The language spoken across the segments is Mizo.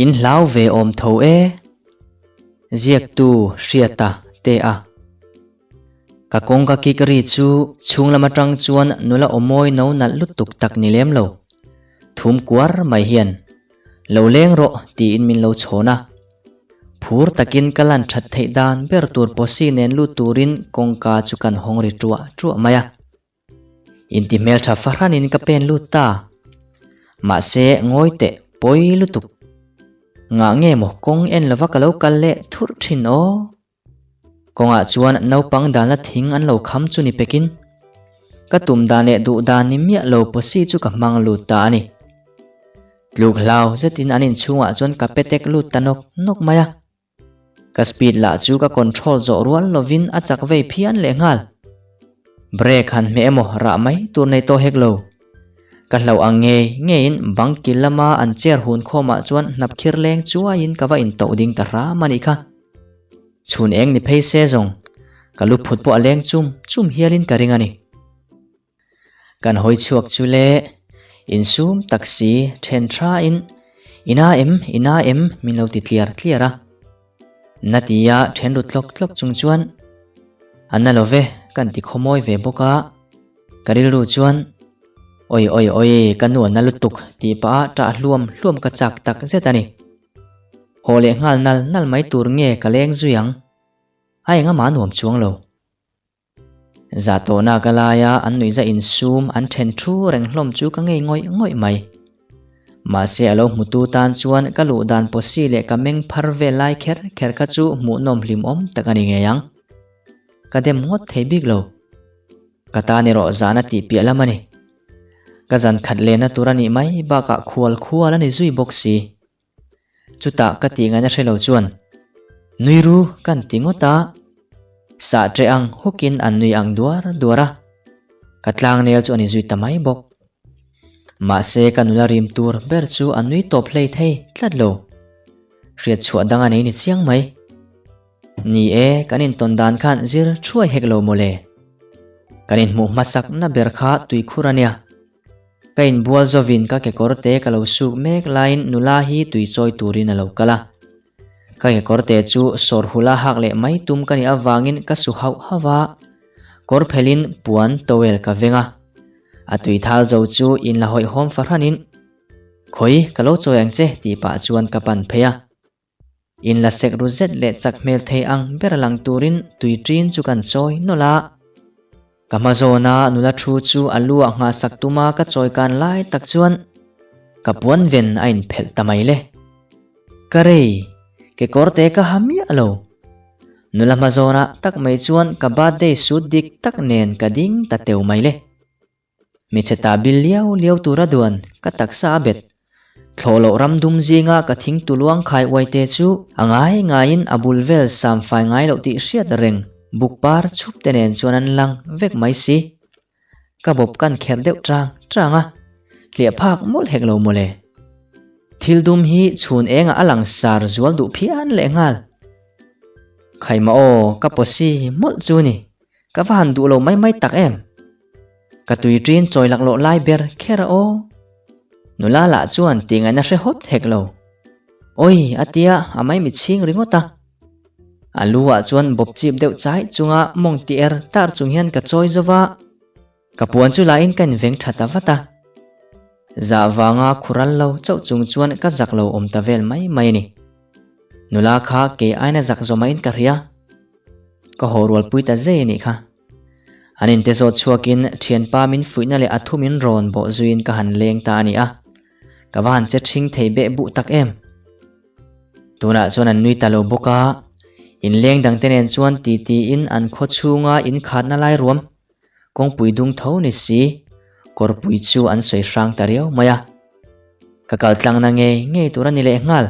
In hlau ve awm tho e. Ziaktu Hriata te a. Ka kawngka kik ri chu chhung lam atang chuan nula awmawi no nalh lutuk tak ni lem lo. Thum kuar mai hian, Lo leng rawh tiin min lo chhawn a. Phur takin ka lan that theih dan ber tur posi nen lut turin kawngka chu kan hawng ri ṭuah ṭuah mai a. Inti hmeltha fahranin ka pen lut ta. Mahse, ngawi teh pawi lutuk. Ngah nge maw kawng en lova ka lo kal leh thurh thin aw? Kawngah chuan naupang dalna thing an lo kham chu ni pekin ka tum dan leh duh dan ni miah lo pawsi chu ka hmang lut ta a ni. Tluk hlau zetin an inchhungah chuan ka petek lut ta nawk nawk mai a. Ka speed lah chu ka control zawh rual lovin a chak vei phian lehnghal. Brake han hmeh emaw rah mai tur nei tawh hek lo. Ka hlauh ang ngei ngeiin bang kil lama an chair hun khawmah chuan hnap khir leng chuaiin ka va intoh ding ta hram a nih kha. Chhun eng ni phei se zawng, ka lu phut pawh a leng chum chum hialin ka ring a ni. Kan hawi chhuak chu le, insum tak si then thain, Ina em, ina em min lo ti tliar tliar a. Na tia then ru tlawk tlawk chung chuan, A na lo ve, kan ti khawmawi ve bawk a. Ka rilru chuan, Oi oi oi, ka nu a na lutuk tih pah a ṭah hluam hluam ka chak tak zet a ni. Haw leh nghal nal nal mai tur nge ka leng zui ang? A engah nuam chuang lo. Zah tawhna ka laia an nuihza insum an then thu reng hlawm chu ka ngei ngawih ngawih mai. Mahse a lo hmutu tan chuan ka luh dan pawsi leh ka meng phar vel lai kher kher kha chu hmuhnawm hlimawm tak a ni ngei ang. Ka dem ngawt thei bik lo. Ka tan erawh zan a tih piah lam a ni. Ka zan khat lehna tur a nih mai bakah khual khual a ni zui bawk si. Chutah ka tih ngaihna hre lo chuan, Nui ru kan ti ngawt a, sah ṭeh ang hukin an nui ang duar duar a, ka tlangnel chu a ni zui ta mai bawk. Mahse ka nula rim tur ber chu a nui tawp hlei thei tlat lo. Hriat chhuah dang a nei ni chiang mai. Ni e, kan intawn dan khan zir thuai hek lo mawle. Kan inhmuh hmasak na ber kha tuikhur a nia. Ka inbual zawin ka kekawr te ka lo suk mek laiin nula hi tui chawi turin a lo kal a. Ka kekawr te chu sawr hula hak leh mai tum ka nih avangin ka su hauh hauh a, kawr phelhin puan towel ka veng a. A tui thal zo chu inla hawihhawm fahranin, Khawi, ka lo chawi ang che tih pah chuan ka pan phei a. In la sek ru zet leh chak hmel thei ang ber lang turin tui ṭin chu kan chawi nawlh a. Ka hma zawna nula thu chu a lu ah nghahsak tuma ka chawi kan lai tak chuan ka puan ven a inphelh ta mai le. Ka rei, kekawr te ka ha miah lo. Nula hma zawnah tak mai chuan ka birthday suit dik tak nen ka ding ta teu mai le. Hmeichhe ta bil liau liau tura duan ka taksa a bet. Thlawh loh ram dum zinga ka thing tuluang khai uai te chu a ngai ngaiin a bul vel sam fai ngai loh tih hriat reng buk par chhup te nen chuan an lang vek mai si. Ka bawp kan kherh deuh chang chang a, hliah phak mawlh hek lo mawle. Thil dum hi chhun engah a lang sar zual duh phian lehnghal. Khaima aw ka pawsi mawlh chu ni. Ka va han duh lo mai mai tak em? Ka tui ṭin chawi laklawh lai ber kher a aw. Nula lah chuan tih ngaihna hre hawt hek lo. Awi a tia a mai mi chhing ringawt a. A lu ah chuan bawp chip deuh chai chunga mawng ti er tar chung hian ka chawi zo va. Ka puan chu lahin ka inveng tha ta vat a. Zah vanga khural lo chauh chung chuan ka zak lo awm ta vel mai mai a ni. Nula kha kei aina zak zawmahin ka hria. Ka haw rualpui ta zei a nih kha. An inte zawt chhuakin thianpa min fuihna leh a thu min rawn bawh zuiin ka han leng ta a ni a. Ka va han che ṭhing thei beh buh tak em. Tunah chuan an nui ta lo bawk a, inleng dangte nen chuan titiin an khaw chhunga inkhatna lai ruam Kawngpui dung tho ni si, kawrpui chu an sawi hrang ta riau mai a. Ka kal tlangna ngei ngei tur a ni leh nghal.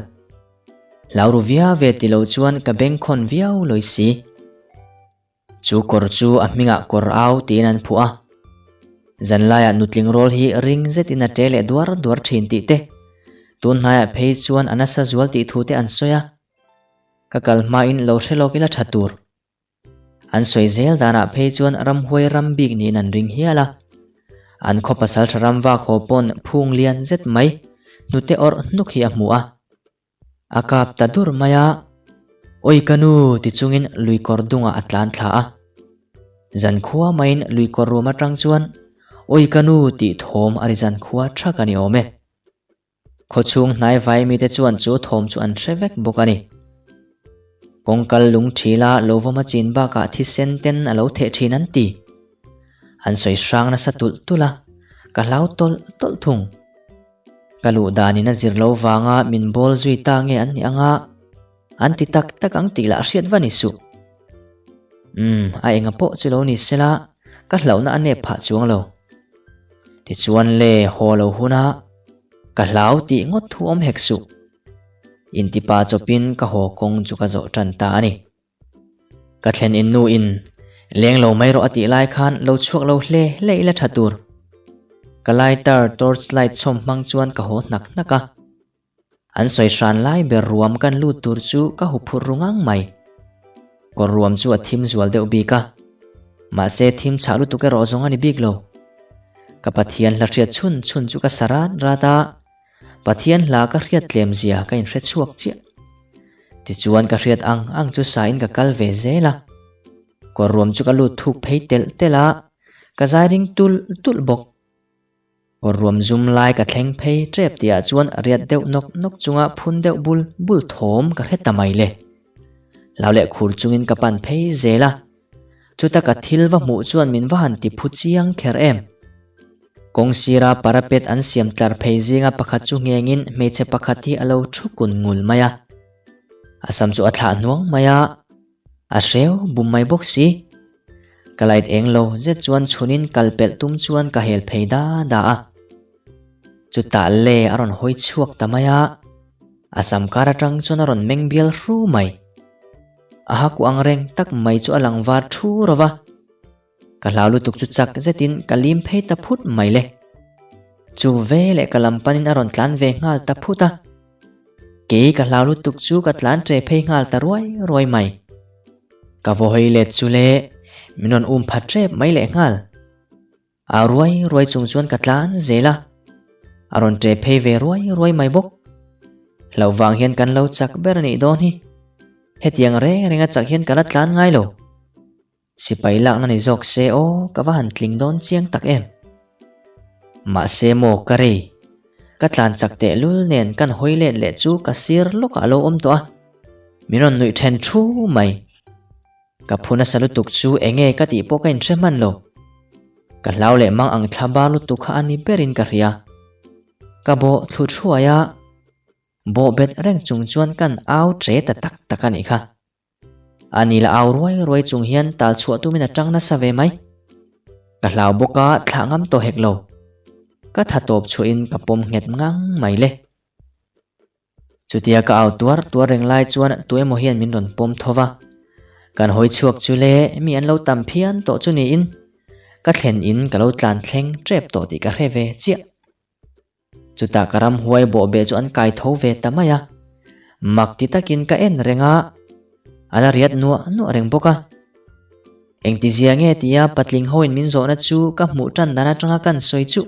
Hlau ru viau ve ti lo chuan ka bengkhawn viau lawi si. Chu kawr chu a hmingah kawr au tiin an phuah a. Zanlaiah nutling rawl hi ring zetin a ṭe leh duar duar ṭhin tih te, tun hnaiah phei chuan a nasa zual tih thu te an sawi a. Ka kal hmain lo hre lawk ila ṭha tur. An sawi zel danah phei chuan ramhuai ram bik niin an ring hial a. An khaw pasal tha ram vak haw pawn phung lian zet mai, hnute awrh hnuk hi a hmu a. A kap ta dur mai a, Awi ka nu ti chungin luikawr dungah a tlan thla a. Zankhua maiin luikawr ruam atang chuan Awi ka nu tih thawm a ri zankhua thak a ni awm e. Khawchhung hnai vai mite chuan chu thawm chu an hre vek bawk a ni. Kawngkal lung thila lo vawm a chin bakah thisen ten a lo theh thin an ti. An sawi hrang nasa tulh tulh a, ka hlau tawlh tawlh thung. Ka luh danin a zir lo vanga min bawl zui ta nge an nih anga an ti tak tak ang tih lah hriat va ni suh. Umm, a enga pawh chu lo ni sela, ka hlauhna a nep phah chuang lo. Tichuan le haw lo huna ka hlau tih ngawt thu awm hek suh. Intipa chawpin ka haw kawng chu ka zawh tan ta a ni. Ka thlen in nu in leng lo mai rawh a tih lai khan lo chhuak lo hle hle ila tha tur. Ka lighter torch light chhawm hmang chuan ka haw hnak hnak a. An sawi hran lai ber ruam kan lut tur chu ka hu phurh ru ngang mai. Kawr ruam chu a thim zual deuh bik a. Mahse thim chhah lutuk erawh zawng a ni bik lo. Ka Pathian hla hriat chhun chhun chu ka sa rat rat a. Pathian hla ka hriat tlem zia ka inhre chhuak chiah. Tichuan ka hriat ang ang chu sa in ka kal ve zel a. Kawr ruam chu ka lut thuk phei telh telh a, ka zai ring tulh tulh bawk. Kawr ruam zum lai ka thleng phei tep tihah chuan riat deuh nawk nawk chunga phun deuh bul bul thawm ka hre ta mai le. Hlau leh khur chungin ka pan phei zel a. Chuta ka thil va hmuh chuan min va han ti phu chiang kher em. Kawng sira parapet an siam tlar phei zinga pakhat chu nghengin hmeichhe pakhat hi a lo thu kun ngul mai a. A sam chu a thlah hnuang mai a, a hreu bum mai bawk si. Ka light eng lo zet chuan chhunin kal pelh tum chuan ka hel phei da da a. Chutah le a rawn hawi chhuak ta mai a, a sam kar atang chuan a rawn meng bial hru mai. A haku ang reng tak mai chu a lang var thu ro va. Ka hlau lutuk chu chak zetin ka lim phei ta phut mai le. Chu ve leh ka lam panin a rawn tlan ve nghal ta phut a. Kei ka hlau lutuk chu ka tlan tre phei nghal ta ruai ruai mai. Ka vaw hawi let chu le, min rawn um phat tep mai leh nghal. A ruai ruai chung chuan ka tlan zel a, a rawn tre phei ve ruai ruai mai bawk. Hlauh vang hian kan lo chak ber a nih dawn hi. Hetiang reng renga chak hian ka la tlan ngai lo. Sipai lakna ni zawk se aw, ka va han tling dawn chiang tak em. Mahse maw ka rei. Ka tlan chak teh lul nen kan hawi let leh chu ka sir lawkah a lo awm tawh a. Min rawn nuih then thu mai. Ka phu nasa lutuk chu enge ka tih pawh ka inhre hman lo. Ka hlau leh mang ang thla bar lutuk kha a ni berin ka hria. Ka bawh thlu thuai a, bawh bet reng chung chuan kan au tre ta tak tak a nih kha. A ni la au ruai ruai chung hian tal chhuah tumin a tang nasa ve mai. Ka hlau bawk a, thlah ngam tawh hek lo. Ka tha tawp chhuahin ka pawm nghet ngang mai le. Chutia ka au tuar tuar reng lai chuan tuemaw hian min rawn pawm tho va. Kan hawi chhuak chu le, mi an lo tam phian tawh chu niin ka thlen in ka lo tlan thleng tep tawh tih ka hre ve chiah. Chutah ka ramhuai bawhbeh chu an kai tho ve ta mai a. Mak ti takin ka en reng a, a la riat nuah nuah reng bawk a. Engtizia nge tia patling hoin min zawhna chu ka hmuh tan dan atanga kan sawi chu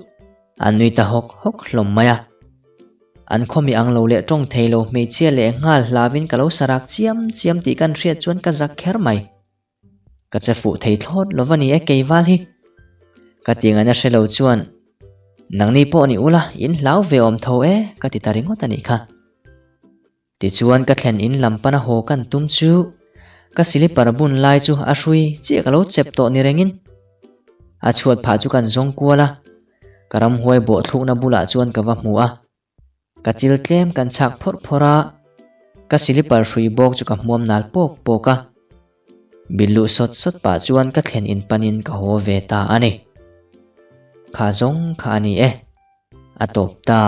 an nui ta hawk hawk hlawm mai a. An khawmi ang lo leh tawng thei lo hmeichhia leh nghal hlauin ka lo sarak chiam chiam tih kan hriat chuan ka zak kher mai. Ka che fuh thei thlawt lo va ni e keival hi. Ka ti ngaihna hre lo chuan nangni pawh ni ula in hlau ve awm tho e ka ti ta ringawt a nih kha. Tichuan ka thlen in lam pana haw kan tum chu ka silipar bun lai chu a hrui chiah ka lo chep tawh ni rengin a chhuat phah chu kan zawng kual a, ka ramhuai bawh thlukna bulah chuan ka va hmu a. Ka chil tlem kan chhak phawrh phawrh a, ka silipar hrui bawk chu ka hmuam nal pawk pawk a. Bil luh sawt sawt pah chuan ka thlen in panin ka haw ve ta a ni. Kha zawng kha a ni e. A tawp ta.